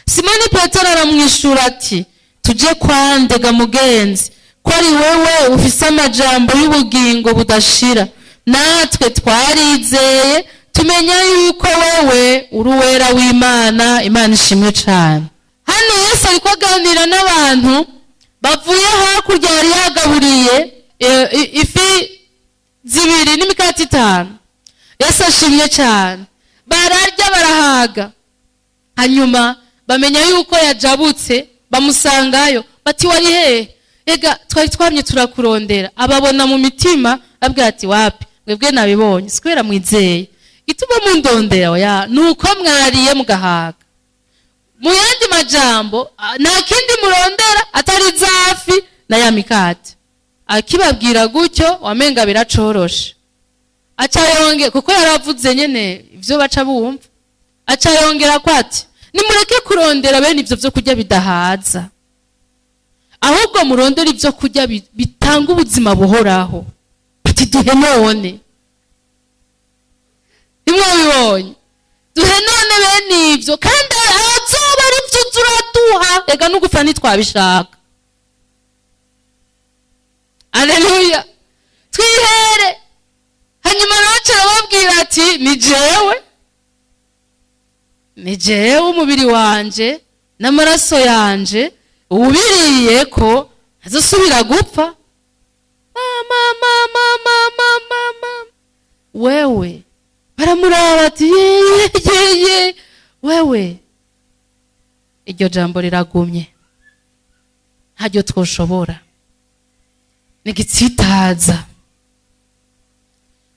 Simoni Petero aramwishura ati: "Tuje kwandega, mugenzi, ko ari wewe ufise amajambo y'ubugingo budashira? Natwe twarizeye, tumenya yuko wewe uri Uwera w'Imana." Imana ishimwe cane. Hano Yesu ariko aganira n'abantu bavuye hakurya yari yagaburiye ifi zibiri n'imikate itanu. Yesu ashimye cyane. Bararya barahaga, hanyuma bamenya yuko yajabutse, bamusangayo bati: "Wari hehe? Ega twari twamye turakurondera." Ababona mu mitima, abwira ati: "Wapi, mwebwe nabibonye, si kubera mwizeye ituma mundondera, oya, ni uko mwariye mugahaga. Mu yandi majambo, nta kindi murondera atari zafi na ya mikate." Akibabwira gutyo wamenga biracoroshe. Aca yonge kuko yaravuze nyene ivyo baca bumva, aca yongera ko ati: "Nimureke kurondera bene ivyo vyo kurya bidahaza, ahubwo murondere ibyo kurya bitanga ubuzima buhoraho." Ati: "Duhe none." Ntimwabibonye? "Duhe none bene ibyo, kandi azoba ari byo turaduha." Reka n'ugupfa ntitwabishaka. Aleluya! Twihere. Hanyuma rero arababwira ati: "Ni jewe, ni jewe umubiri wanje n'amaraso yanje. Uwubiriye ko ntazosubira gupfa." Mama, mama, mama, mama, wewe! Baramuraba ati: "Ye ye ye, wewe, iryo jambo riragumye, ntaryo twoshobora, ni igitsitaza."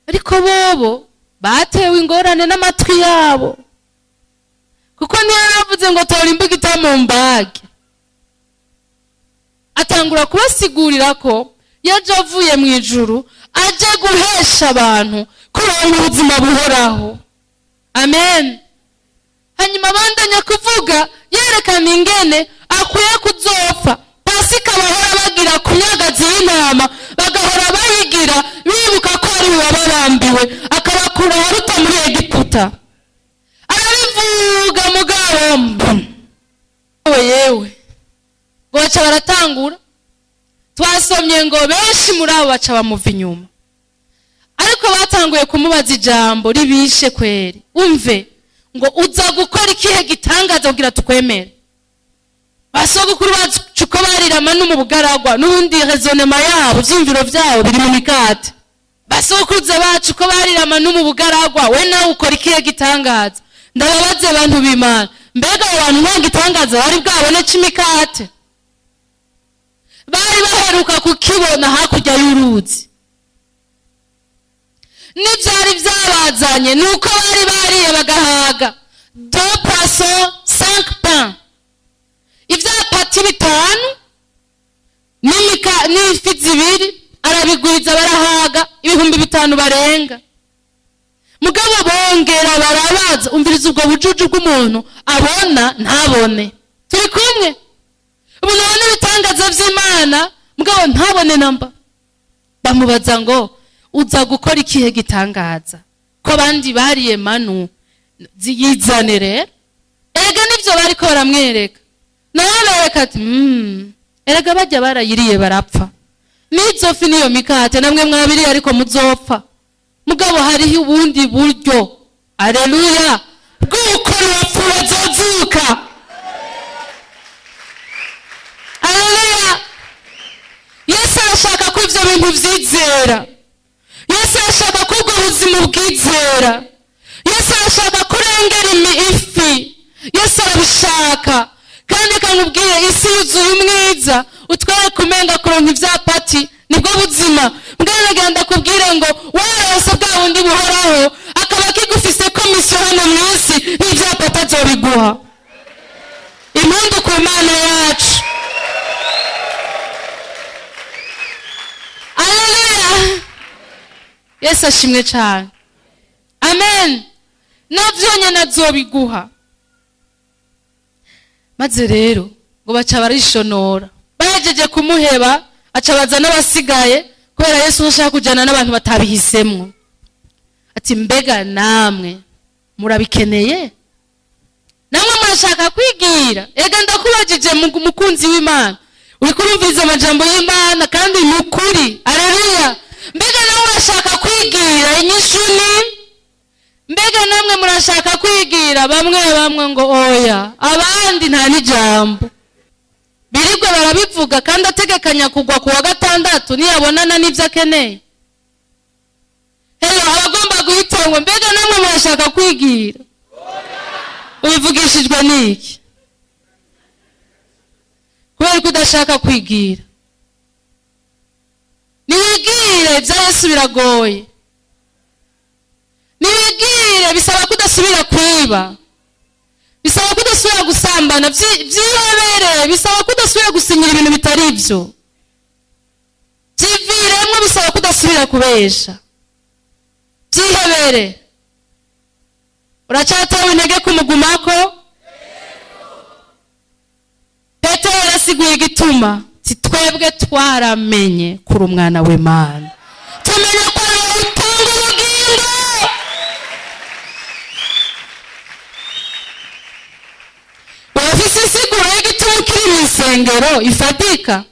Ariko bobo batewe ingorane n'amatwi yabo, kuko niyo yaravuze ngo: "Tora imbugita mu mbage." Atangura kubasigurira ko Yaje avuye mu ijuru, aje guhesha abantu kuronka ubuzima buhoraho. Amen. Hanyuma abandanya kuvuga, yerekana ingene akwiye kuzopfa. Pasika bahora bagira ku myagazi y'intama, bagahora bayigira bibuka ko ari we wababambiwe, akabakura aharuta muri Egiputa. Arabivuga, mugabo yewe yewe, ngo baca baratangura. Twasomye ngo benshi muri abo baca bamuva inyuma, ariko batanguye kumubaza ijambo ribishe kweri. Umve ngo: "Uza gukora ikihe gitangaza kugira tukwemere? Basogokuru bacu ko barira manu mu bugaragwa." N'ubundi raisonnement yabo, ivyumviro vyabo biri mu mikate. "Basokuruza bacu ko barira manu mu bugaragwa, we nawe ukora ikihe gitangaza?" Ndababaze, abantu b'Imana, mbega abo bantu nta gitangaza bari bwabone c'imikate? Bari baheruka kukibona hakurya y'uruzi. N'ibyari byabazanye ni uko bari bariye bagahaga, deux poissons, cinq pains, ibyapati 5 n'ifi 2, arabigwiza barahaga, 5000 barenga. Mugabo bongera barabaza. Umviriza ubwo bujuju bw'umuntu abona ntabone. Turi kumwe? Umuntu abona ibitangaza by'Imana, mugabo ntabone namba. Bamubaza ngo: "Uza gukora ikihe gitangaza ko abandi bariye manu?" Yizane rero. Erega nibyo bariko baramwereka, nawe bereka ati: Erega bajya barayiriye barapfa, n'izo fi n'iyo mikate namwe mwabiriye, ariko muzopfa." Mugabo hariho ubundi buryo, aleluya, bw'uko abapfu bazozuka. Aleluya! Yesu arashaka ko ibyo bintu byizera. Yesu arashaka ko ubwo buzima ubwizera. Yesu arashaka ko urengera ifi. Yesu arabishaka. Kandi reka nkubwire, isi yuzuye umwiza utwereka umenga kuronka ivyapati nibwo buzima. Mbwira, ndakubwire ngo waronse bwa bundi buhoraho, akaba kigufise ko mission hano mu isi, n'ivyapati azobiguha. Impundu ku Mana yacu! Aleluya! Yesu ashimwe cyane. Amen. Navyo nyene azobiguha. Maze rero ngo baca barishonora. Bahejeje kumuheba, aca baza n'abasigaye, kubera Yesu ntashaka kujyana n'abantu batabihisemwo. Ati: "Mbega namwe murabikeneye? Namwe murashaka kwigira?" Ega ndakubajije, mukunzi w'Imana, uri kurumviriza amajambo y'Imana, kandi ni ukuri. Aleluya! Mbega nawe urashaka kwigira? Inyishu ni: "Mbega namwe murashaka kwigira?" Bamwe bamwe ngo oya, abandi nta n'ijambo. Birirwe barabivuga, kandi ategekanya kugwa ku wa gatandatu niyabonana n'ibyo akeneye. Hello, abagomba guhita ngo: "Mbega namwe murashaka kwigira?" Ubivugishijwe n'iki? Kubera ko udashaka kwigira. Niwigire, ibya Yesu biragoye. Niwigire, bisaba ko udasubira kwiba, bisaba ko udasubira gusambana, byihebere, bisaba ko udasubira gusinyira ibintu bitari ibyo, byiviremo, bisaba ko udasubira kubesha. Byihebere. Uracyatewe intege kumugumako? Petero yarasiguye igituma: si twebwe twaramenye kuri umwana w'Imana, tumenya ko ari wowe utanga ubugingo. Urafise insiguro y'igituma ukiri mu isengero ifatika,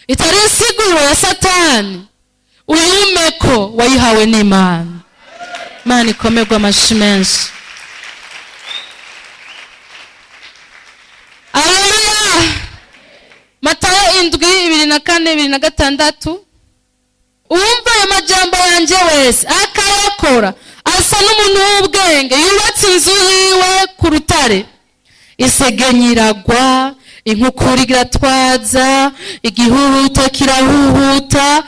itari insiguro ya Satani? Uyume ko wayihawe n'Imana. Imana ikomerwa amashi menshi. Aleluya! Matayo 7, 24, 26: "Uwumva ayo majambo yanjye wese akayakora asa n'umuntu w'ubwenge yubatse inzu yiwe ku rutare. Isegenya iragwa, inkukura iratwaza, igihuhuta kirahuhuta,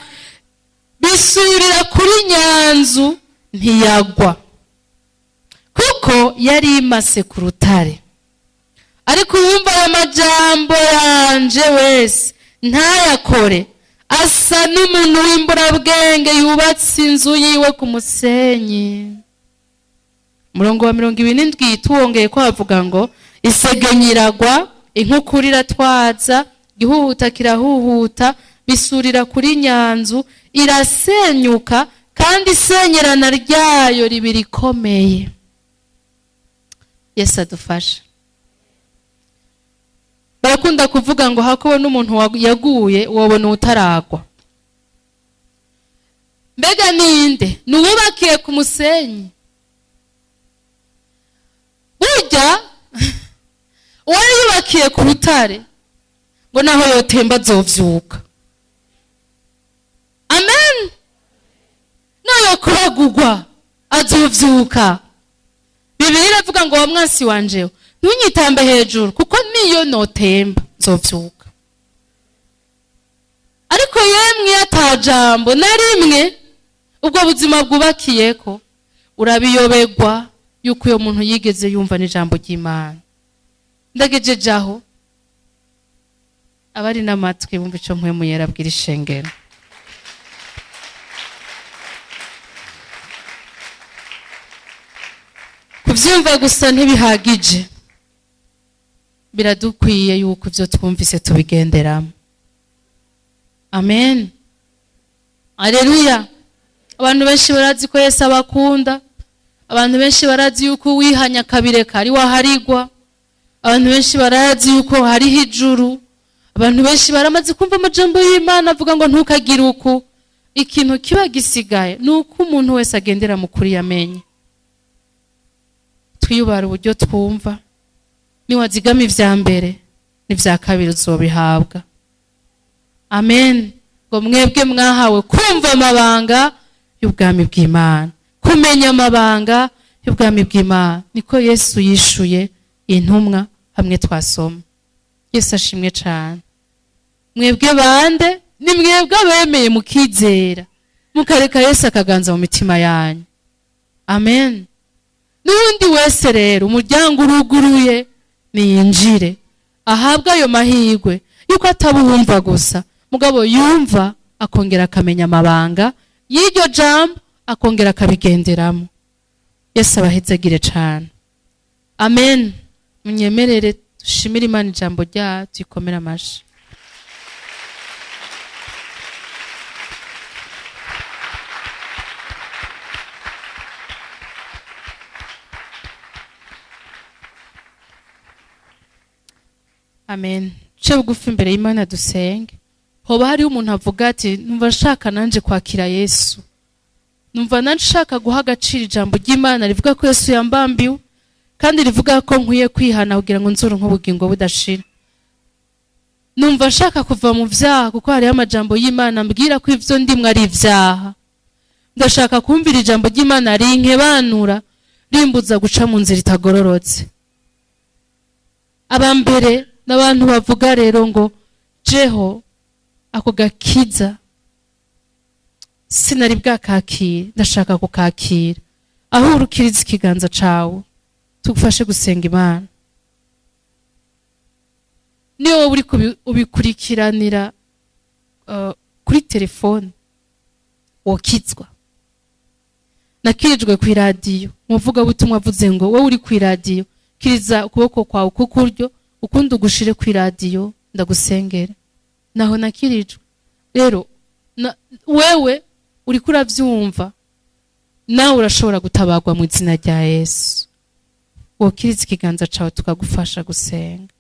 bisurira kuri nyanzu, ntiyagwa, kuko yari imase ku rutare. Ariko uwumva ayo majambo yanje wese ntayakore asa n'umuntu w'umuswa." Asa n'umuntu w'imburabwenge yubatse inzu yiwe ku musenyi. Umurongo wa 27 tuwongeye ko havuga ngo isegenyi iragwa, inkukura iratwaza, igihuhuta kirahuhuta, bisurira kuri nyanzu, irasenyuka, kandi isenyerana ryayo riba rikomeye. Yesu adufashe. Barakunda kuvuga ngo hakubona umuntu yaguye wobona utaragwa. Mbega ninde? Ni uwubakiye ku musenyi. Burya uwari yubakiye ku rutare ngo naho yotemba azovyuka. Amen. Nayo yokuragugwa azovyuka. Bibiliya iravuga ngo wa mwansi wanjewe ntunyitambe hejuru, kuko niyo notemba nzovyuka. Ariko yemwe iyo atajambo na rimwe ubwo buzima bwubakiyeko, urabiyobegwa yuko uyo muntu yigeze yumva n'ijambo ry'Imana. Ndagejeje aho abari n'amatwi bumva ico Mpwemu Yera abwira ishengero. Kuvyumva gusa ntibihagije, biradukwiye yuko ivyo twumvise tubigenderamo. Amen, aleluya. Abantu benshi barazi ko Yesu abakunda, abantu benshi barazi yuko uwihanya akabireka ari waharigwa, abantu benshi barazi yuko hariho ijuru, abantu benshi baramaze kumva amajambo y'Imana avuga ngo ntukagire uku. Ikintu kiba gisigaye ni uko umuntu wese agendera mu kuri yamenye. Twiyubara uburyo twumva, niwazigama ivya mbere n'ivya kabiri uzobihabwa. Amen. Ngo mwebwe mwahawe kumva amabanga y'ubwami bw'Imana, kumenya amabanga y'ubwami bw'Imana. Niko Yesu yishuye intumwa hamwe twasoma. Yesu ashimwe cane. Mwebwe bande? Ni mwebwe abemeye mukizera, mukareka Yesu akaganza mu mitima yanyu. Amen. N'undi wese rero umuryango uruguruye niyinjire, ahabwe ayo mahirwe yuko atabuwumva gusa, mugabo yumva akongera akamenya amabanga y'iryo jambo, akongera akabigenderamo. Yesu abahezagire cane. Amen. Munyemerere dushimire Imana ijambo ryayo, tuyikomere amashi. Amen. Ce bugufi imbere y'Imana dusenge. Hoba hariho umuntu avuga ati numva nshaka nanje kwakira Yesu, numva nanje nshaka guha agaciro ijambo ry'Imana rivuga ko Yesu yambambiwe, kandi rivuga ko nkwiye kwihana kugira ngo nzure nk'ubugingo budashira. Numva nshaka kuva mu vyaha, kuko hariho amajambo y'Imana ambwira ko ivyo ndimwe ari ivyaha. Ndashaka kumvira ijambo ry'Imana rinkebanura, rimbuza guca mu nzira itagororotse. Abambere n'abantu bavuga rero ngo jeho ako gakiza sinari bwakakire, ndashaka kukakira. Aho urukiriza ikiganza cawe tugufashe gusenga Imana. Niyo wowe uri ubikurikiranira kuri telefone wokizwa. Nakirijwe ku iradiyo, umuvugabutumwa avuze ngo wowe uri ku iradiyo kiriza ukuboko kwawe kukuryo ukundi ugushire ku iradiyo ndagusengera. Naho nakirijwe rero, wewe uriko uravyumva nawe urashobora gutabagwa mu izina rya Yesu. Wokiriza ikiganza cawe tukagufasha gusenga.